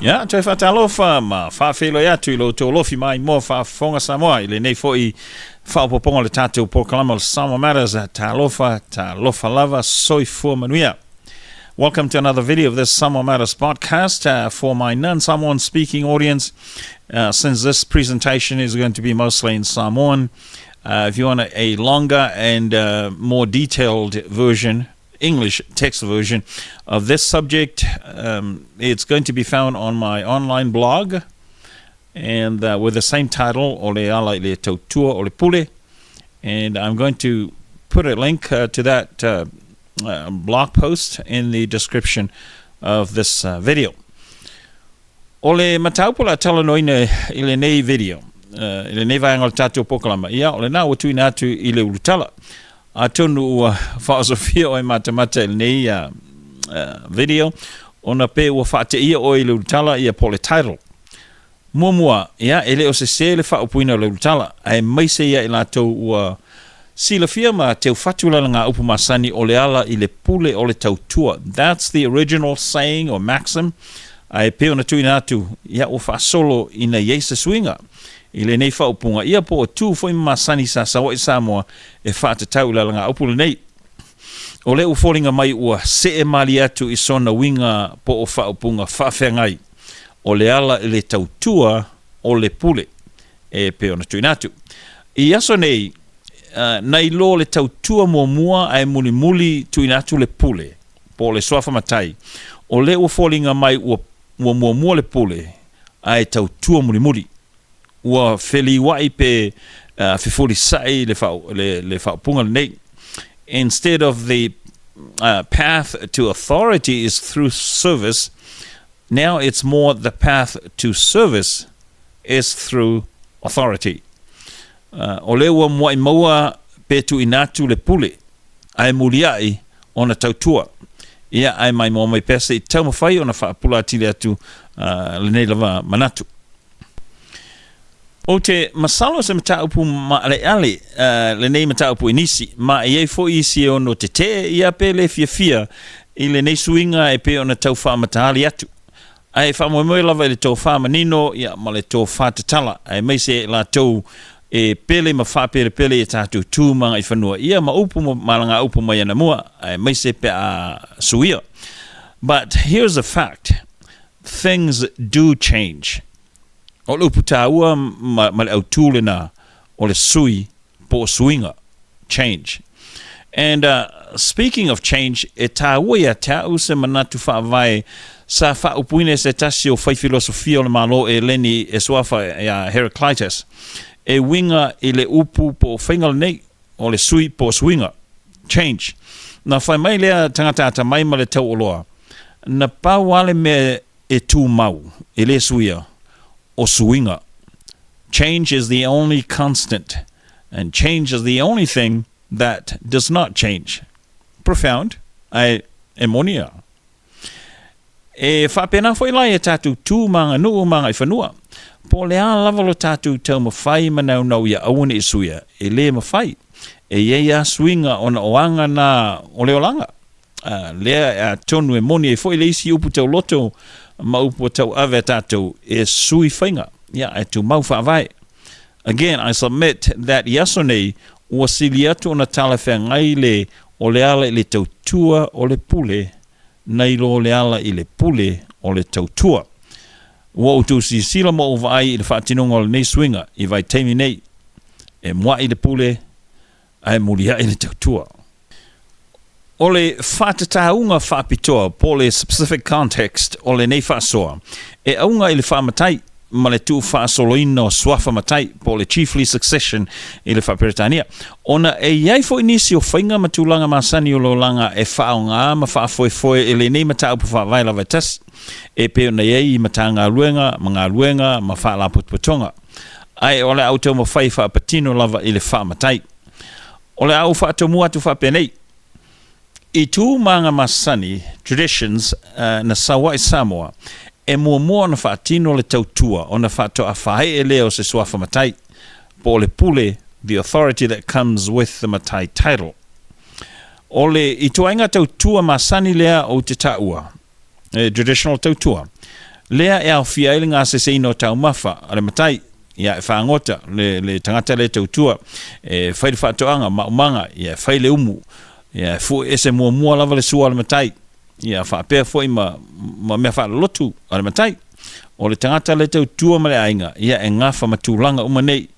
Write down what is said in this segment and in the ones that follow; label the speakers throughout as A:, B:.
A: Ia, toe faatalofa ma faafeiloai atu i lo outou alofi maimoa faafofoga Samoa i lenei foi faaopoopoga o le tatou polokalama o le Samoa Matters. Talofa, talofa lava, soifua manuia. Welcome to another video of this Samoa Matters podcast for my non-Samoan speaking audience. Since this presentation is going to be mostly in Samoan, if you want a longer and more detailed version, English text version of this subject, it's going to be found on my online blog and with the same title, O le ala i le tautua o le pule. And I'm going to put a link to that blog post in the description of this video. O le mataupu o le a talanoaina i lenei video, i lenei vaega o le tatou polokalama, ia, o lena ua tuuina atu i le ulutala. Atonu ua faaosofia oe matamata i lenei video, ona pe ua faateia oe i le ulutala ia po o le title. Muamua, ia, e le o sesē le faaupuina o le ulutala, aemaise ia i latou ua silafia ma teufatu lalagaupu masani o le ala i le pule o le tautua. That's the original saying or maxim, ae pei ona tuuina atu, ia, ua faasolo ina i ai se suiga i lenei faaupuga, ia po o tu foi ma masani sa sau ai Samoa e faatatau i lalagaupu lenei. O lea ua foliga mai ua see malie atu i sona uiga po o faaupuga faafeagai o le ala i le tautua o le pule e pei ona tuuina atu. I aso nei, nai lo le tautua muamua ae mulimuli tuuina atu le pule, po o le suafa matai, o lea ua foliga mai ua muamua le pule ae tautua mulimuli. Ua feliuai pe fefulisai le faaupuga lenei. Instead of the path to authority is through service, now it's more the path to service is through authority. O lea ua muai maua pe tuuina atu le pule, ae muliai ona tautua. Ia, ae maimoa mai pea se i taumafai ona faapula atili atu lenei lava manatu. Ou te masalo se mataupu maaleale lenei mataupu i nisi, ma e i ai foi isi e ono tetee ia pe le fiafia i lenei suiga e pei ona tau faamataali atu. Ae faamoemoe lava i le tofa manino ia ma le tofa tatala, aemaise latou e pele ma faapelepele i a tatou tu ma agaifanua ia ma upu ma malagaupu mai anamua, aemaise pe a suia. But here's a fact, things do change. O le upu taua ma le autū lena o le sui po o suiga, change. And speaking of change, e tāua ia te au se manatu faavae sa faaupuina e se tasi o faifilosofia o le Malo e Eleni e suafa iā Heraclitus, e uiga i le upu po o faiga lenei o le sui po o suiga, change. Na whai mai lea tangata atamai ma le tauoloa, na pau lava le mea e tumau, e le suia, o suiga. Change is the only constant, and change is the only thing that does not change. Profound, ae e moni a. E faapena foi la i a tatou tu ma aganuu ma agaifanua. Po o le a lava lo tatou taumafai ma naunau ia aua ne i suia, e le mafai. E i ai a suiga ona o aga na o le olaga. Lea atonu e moni ai foi le isi upu tauloto ma upu ua tauave a tatou, e sui faiga, ia, ae tumau faavae. Again, I submit that i aso nei, ua sili atu ona talafeagai le o le ala i le tautua o le pule nai lo le ala i le pule o le tautua. Ua outou silasila ma ou vaai i le faatinoga o lenei suiga i vaitaimi nei, e mua'i le pule ae mulia'i le tautua. O le faatatauga faapitoa po o le specific context o lenei faasoa, e auga i le faamatai ma le tuufaasoloina o suafa matai po o le chiefly succession i le faa-Peretania. Ona e i ai foi nisi o faiga ma tulaga masani o le olaga e faaaoga ma faafoefoe e lenei mataupu faavae lava e tasi, e pei ona i ai i Matagaluega ma galuega ma Faalapotopotoga. Ae o le a ou taumafai e faapatino lava i le faamatai. O le a ou faatomua atu faapenei, I tu ma aga masani, traditions, na sau ai Samoa, e muamua ona faatino le tautua ona faatoa faaee lea o se suafa matai, po o le pule, the authority that comes with the matai title. O le ituaiga tautua masani lea ou te taua, e traditional tautua. Lea e aofia ai le gaseseina o taumafa a le matai, ia e fagota le, le tagata lea e tautua, e fai le faatoaga, maumaga, ia e fai le umu, ia e fue ese muamua lava le sua a le matai, ia faapea foi ma, ma mea faalolotu a le matai. O le tagata lea e tautua ma le aiga, ia e gafa ma tulaga uma nei.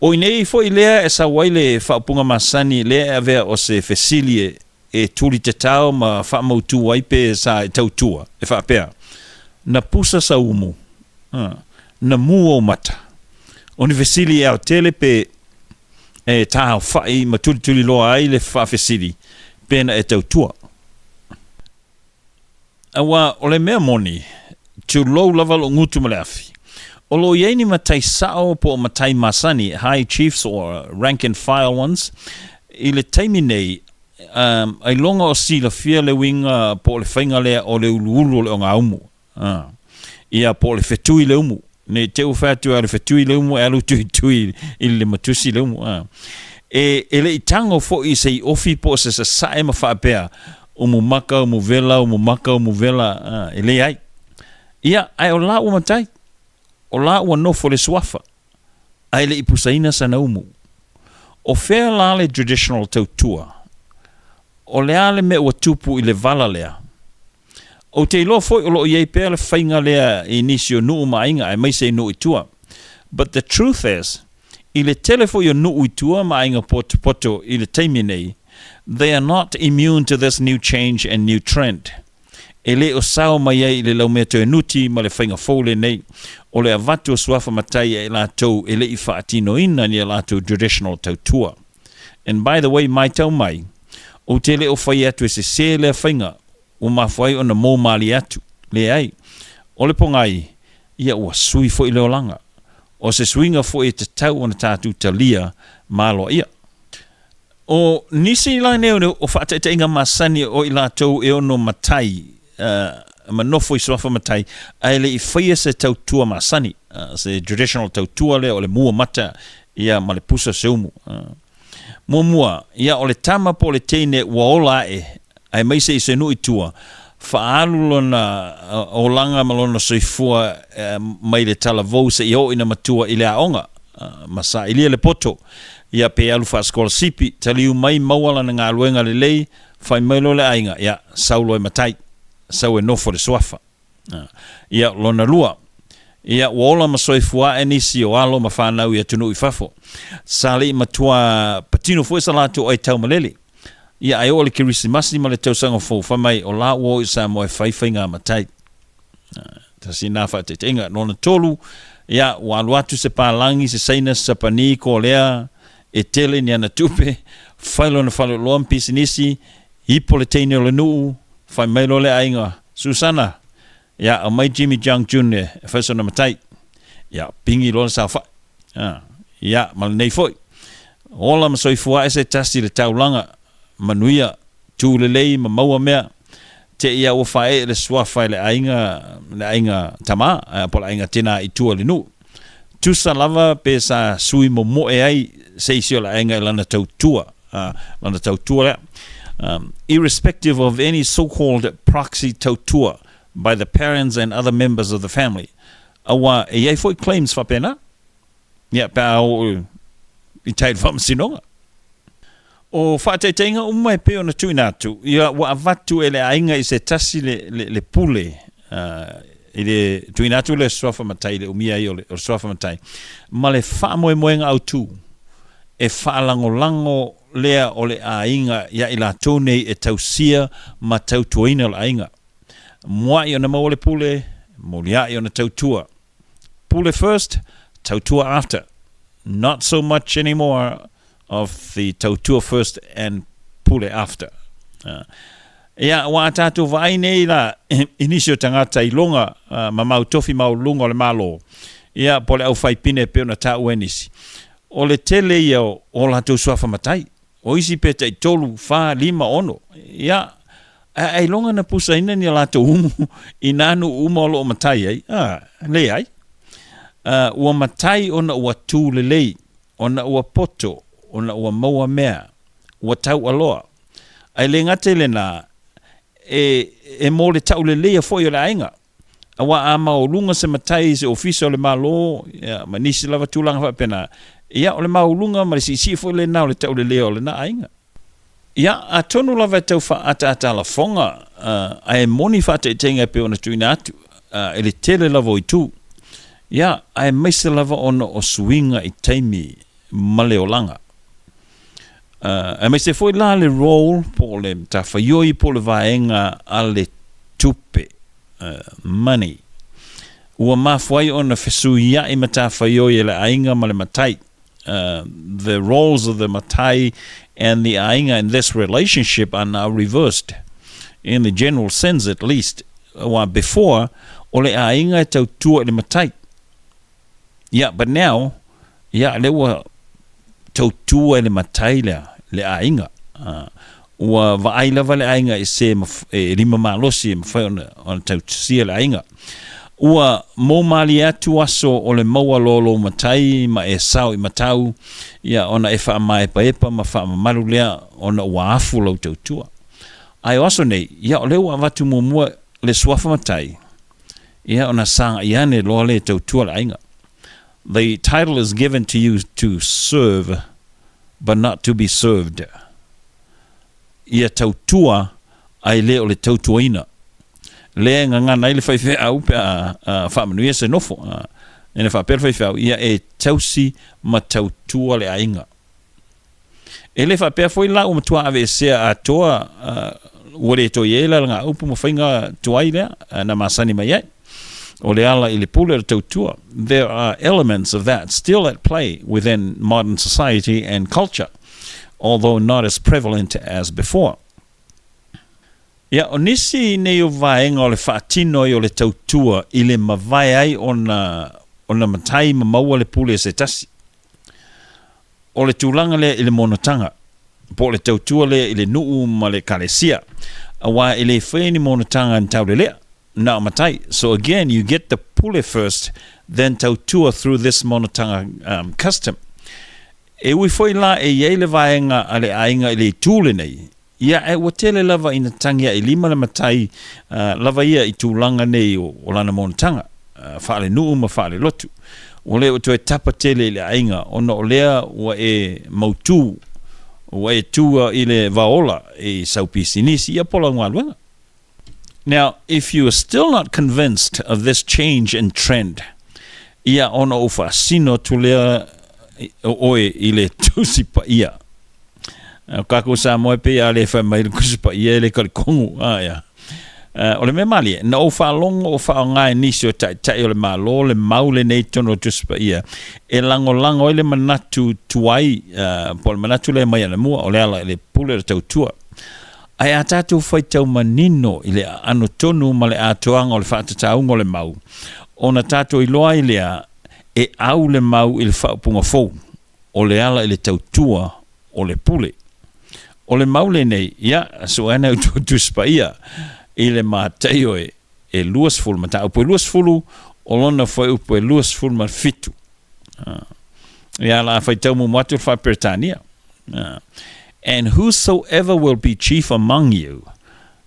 A: O i inei foi lea e sau ai le faaupuga masani lea e avea o se fesili e, e tuli tatao ma faamautu ai pe sa e tautua, e faapea, Na pusa sau umu, a, na mū ou mata. O ni fesili e aotele pe e tāofaʻi ma tulituliloa ai le faafesili pe na e tautua. Aua o le mea moni, tulou lava lou gutu ma le afi. O lo o i ai ni matai sao po o matai masani, high chiefs or rank and file ones, i le taimi nei, um, ailoga o silafia le uiga po o le faiga lea o le uluulu o le ogaumu. A. Ia, po o le fetui le umu. Ne i te i ua fai atu ai o le fetui le umu e alu tuitui i le limatusi le umu. A. E, e le i tago foi se iofi po o se sasae ma faapea, umu maka, umu vela, umu maka, umu vela, a, e leai. Ia, ae o la ua matai. O la ua nofo le suafa, ae le i pusaina sana umu. O fea la le traditional tautua? O le a le mea ua tupu i le vala lea? Ou te iloa foi o lo o i ai pea le faiga lea i nisi o nuu ma aiga aemaise i nuu i tua. But the truth is, i le tele foi o nuu i tua ma aiga potopoto i le taimi nei, they are not immune to this new change and new trend. E le o sao mai ai i le laumea toenuti ma le faiga fou lenei, o le avatu o suafa matai ia i latou e le i faatinoina ni a latou traditional tautua. And by the way, maitau mai, ou te le o fai atu e sesē lea faiga ua mafua ai ona mou malie atu. Leai. O le pogai, ia ua sui foi le olaga. O se suiga foi e tatau ona tatou talia ma aloaia. O nisi la nei o faataitaiga masani o i latou e ono matai ma nofo i suafa matai ae le i faia se tautua masani, se traditional tautua lea o le mua mata ia ma le pusa o se umu. Muamua, ia o le tama po o le teine ua ola ae, aemaise i se nuu i tua, faaalu lona olaga ma lona soifua mai le talavou seia oo ina matua i le aoga ma sailia le poto, ia pe alu faasikolasipi, taliu mai maua lana galuega lelei, fai mai loa le aiga, ia, sau loa e matai, sau e nofo i le suafa. Ia, lona lua, ia, ua ola ma soifua ae nisi o alo ma fanau i atunuu i fafo. Sa le i matua patino foi sa latou ai taumalele. Ia, ae oo i le Kerisimasi ma le tausaga fou, fai mai, o la ua o i Samoa e fai faiga matai. Tasi na faataitaiga. Lona tolu, ia, ua alu atu se palagi, se Saina, se Sapani, Kolea, e tele ni ana tupe, fai lona faleoloa ma pisinisi, ipo le teine o le nuu, fai mai loa le aiga, Susana, ia, aumai Jimmy Jung Jun e fai sona matai. Ia, pigi loa le saofai. A, ia, ma lenei foi. Ola ma soifua ae se tasi i le taulaga, manuia, tū lelei ma maua mea, te i a ua faaee le suafa e le aiga, le aiga tamā, po o le aiga tinā i tua i le nuu. Tusa lava pe sa sui momoe ai se isi o le aiga i lana tautua, lana tautua lea. Irrespective of any so-called proxy tautua by the parents and other members of the family. Aua e i ai foi claims faapena, ia, pe a oo i tai i le faamasinoga. O faataitaiga uma e pei ona tuuina atu, ia ua avatu e le aiga i se tasi le, le, le pule, i le tuuina atu lea o se suafa matai, le umia ai o le, o le suafa matai, ma le faamoemoega autū e faalagolago lea o le aiga iā i latou nei e tausia ma tautuaina le aiga. Muaʻi ona maua le pule, muliaʻi ona tautua. Pule first, tautua after. Not so much anymore of the tautua first and pule after. Ia, ua a tātou vaai nei la i nisi o tagata i loga ma mau tofi maualuluga o le Malo, ia, po o le aufaipine e pei ona taua e nisi. O le tele ia o latou suafa matai. O isi pe taitolu, fa, lima, ono. Ia, ae ailoga na pusaina ni a latou umu i nā nuu uma o lo o matai ai? A, leai. A, ua matai ona ua tū lelei, ona ua poto, ona ua maua mea, ua taualoa. Ae le gata i lenā, e, e mo le tauleleia foi o le aiga. Aua a maualuga se matai i se ofisa o le Malo, ia, ma nisi lava tulaga faapena, ia, o le maualuga ma le siisii foi lena o le taulelea o lena aiga. Ia, atonu lava e tau faaataata lafoga, ae moni faataitaiga e pei ona tuuina atu i le tele lava o itu. Ia, aemaise lava ona o suiga i taimi ma le olaga. Aemaise foi la le role po o le matafaioi po o le vaega a le tupe, money. Ua mafua ai ona fesuia'i matafaioi e le aiga ma le matai. The roles of the matai and the aiga in this relationship are now reversed, in the general sense at least. Aua before, o le aiga e tautua i le matai. Ia, but now, ia, lea ua tautua i le matai le, le aiga. Ua vaai lava le aiga i se e lima malosi e mafai ona, ona tautusia le aiga. Ua mou malie atu aso o le maua loa o lou matai ma e sao i matau, ia, ona e faamaepaepa ma faamamalu lea ona ua afu lau tautua. Ae o aso nei, ia, o lea ua avatu muamua le suafa matai, ia, ona sagai ane loa lea e tautua le aiga. The title is given to you to serve but not to be served. Ia tautua ae le o le tautuaina. Lea e gagana ai le faifeau pe a faamanuia se nofo. Ina faapea le faifeau, ia e tausi ma tautua le aiga. E le faapea foi la ua matua aveesea atoa, ua le toe i ai le alagaupu ma faiga tuai lea na masani mai ai. O le ala i le pule o le tautua. There are elements of that still at play within modern society and culture, although not as prevalent as before. Ia, o nisi nei o vaega o le faatino ai o le tautua i le mavae ai ona ona matai ma maua le pule e se tasi. O le tulaga lea i le monotaga, po o le tautua lea i le nuu ma le ekalesia, aua e le faia ni monotaga ni taulelea, na o matai. So again, you get the pule first, then tautua through this monotaga custom. E ui foi la e i ai le vaega a le aiga i le itu lenei, Ia, ae ua tele lava ina tagiailima le matai lava ia i tulaga nei o lana monotaga faalenuu ma faalelotu. Ua le o toe tapa tele i le aiga ona o lea ua e mautū, ua e tū i le vaola i sau pisinisi, ia po o lau galuega. Now, if you are still not convinced of this change in trend, ia ona ou faasino atu lea o oe i le Tusi Paia. O kākou Samoa e pei a le fai mai le Tusi Paia e le kalikonu. A, ia. O le mea malie, na ou faalogo o faaaoga e nisi o taitai o le Malo le mau lenei i totonu o Tusi Paia e lagolago ai le manatu tuai, po o le manatu lea mai anamua, o le ala i le pule o le tautua. Ae a tatou faitau manino i le aano tonu ma le atoaga o le faatatauga o le mau, ona tatou iloa ai lea e au le mau i le faaupuga fou, o le ala i le tautua o le pule. O le mau lenei, ia, sue ane au Tusi Paia i le Mataio e 20, mataupu e 20, o lona fuaiupu e 27. Ia, o le a faitau muamua atu le Faa-Peretania. And whosoever will be chief among you,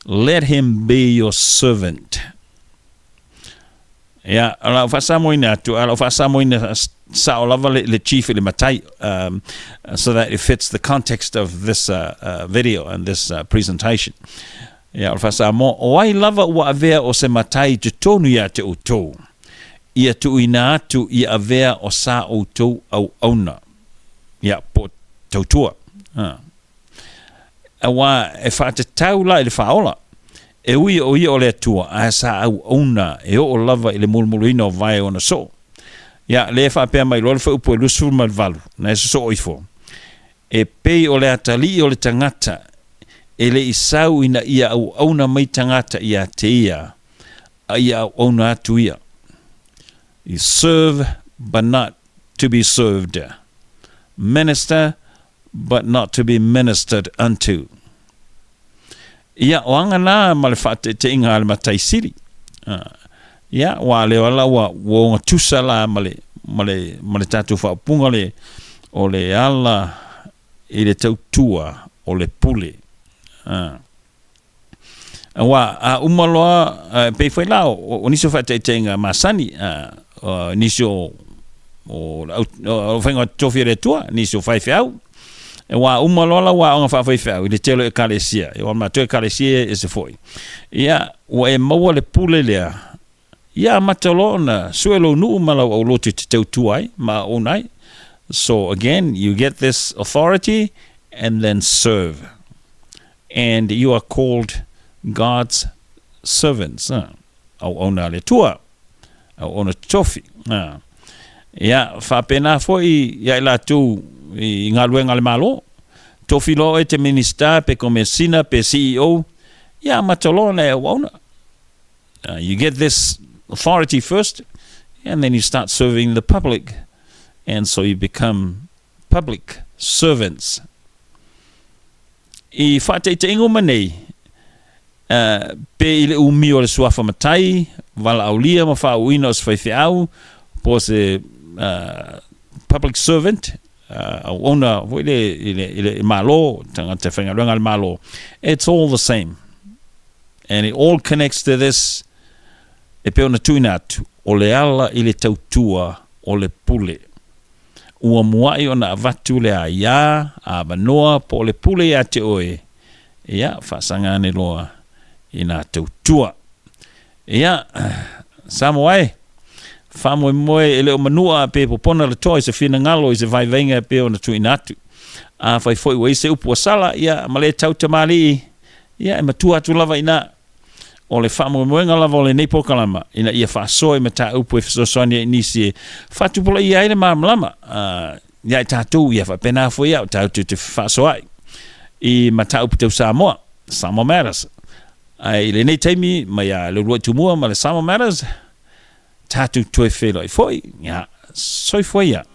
A: let him be your servant. Ia, o lau faasamoaina atu, a lau faasamoaina sao lava le, le chief i le matai, so that it fits the context of this video and this presentation. Ia, o le faasamoa, o ai lava ua avea o se matai i totonu ia te outou, ia tuuina atu ia avea o sa outou auauna. Ia, po o tautua. Ha. Aua e faatatau la i le faaola, e ui o ia o le Atua, ae sa auauna e oo lava i le mulumuluina o vae o ona soo. Ia, lea e faapea mai loa le fuaiupu e 28, na e sosoo ifo, E pei o le atalii o le tagata, e le i sau ina ia auauna mai tagata ia te ia, a ia auauna atu ia. You serve but not to be served, minister but not to be ministered unto. Ia, o aga nā ma le faateeteiga a le matai sili. Ia, ua leo ala ua, ua ogatusa la ma le, ma le, ma le tatou faaupuga le, o le ala i le tautua o le pule. Aua a uma loa, e pei foi la o nisi o faataitaiga masani, o nisi o o le au faiga tofi a le Atua, nisi o faifeau. Aua a uma loa lau aoga faafaifeau i le tele o ekalesia, aua o le matou ekalesia e ese foi. Ia, ua e maua le pule lea, ia amata loa ona sue lou nuu ma lau aulotu e te tautua ai ma auauna ai. So again, you get this authority and then serve. And you are called God's servants. Auauna a le Atua, auauna totofi. Ia, faapena foi ia i latou i galuega a le Malo. Tofi loa oe e te Minisita pe Komesina pe CEO, ia amata loa ona e auauna. You get this authority first and then you start serving the public and so you become public servants. I faataitaiga uma nei, pe i le umi o le suafa matai, valaaulia ma faauuina o se faifeau, po o se public servant, auauna foi le i le, i le Malo, tagata faigaluega a le Malo, it's all the same. And it all connects to this, e pei ona tuuina atu, o le ala i le tautua o le pule. Ua mua'i ona avatu le aia, avanoa po o le pule iā te oe, ia, faasaga ane loa i nā tautua. Ia, Samoa e, faamoemoe e le o manua pe popona le toa i se finagalo i se vaivaiga e pei ona tuuina atu. Afai foi ua i ai se upu ua sala, ia, ma le tau tamalii, ia, e matua atu lava i ina. O le faamoemoega lava o lenei polokalama ina ia faasoa i mataupu e fesoasoani ai i nisi e faatupulaia ai le malamalama iā i tatou, ia faapena foi au tatou te fefaasoaai i mataupu tau Samoa, Samoa Matters. Ae i lenei taimi mai a Leuluai Tumua ma le Samoa Matters, tatou toe feiloai foi, ia, soifua ia.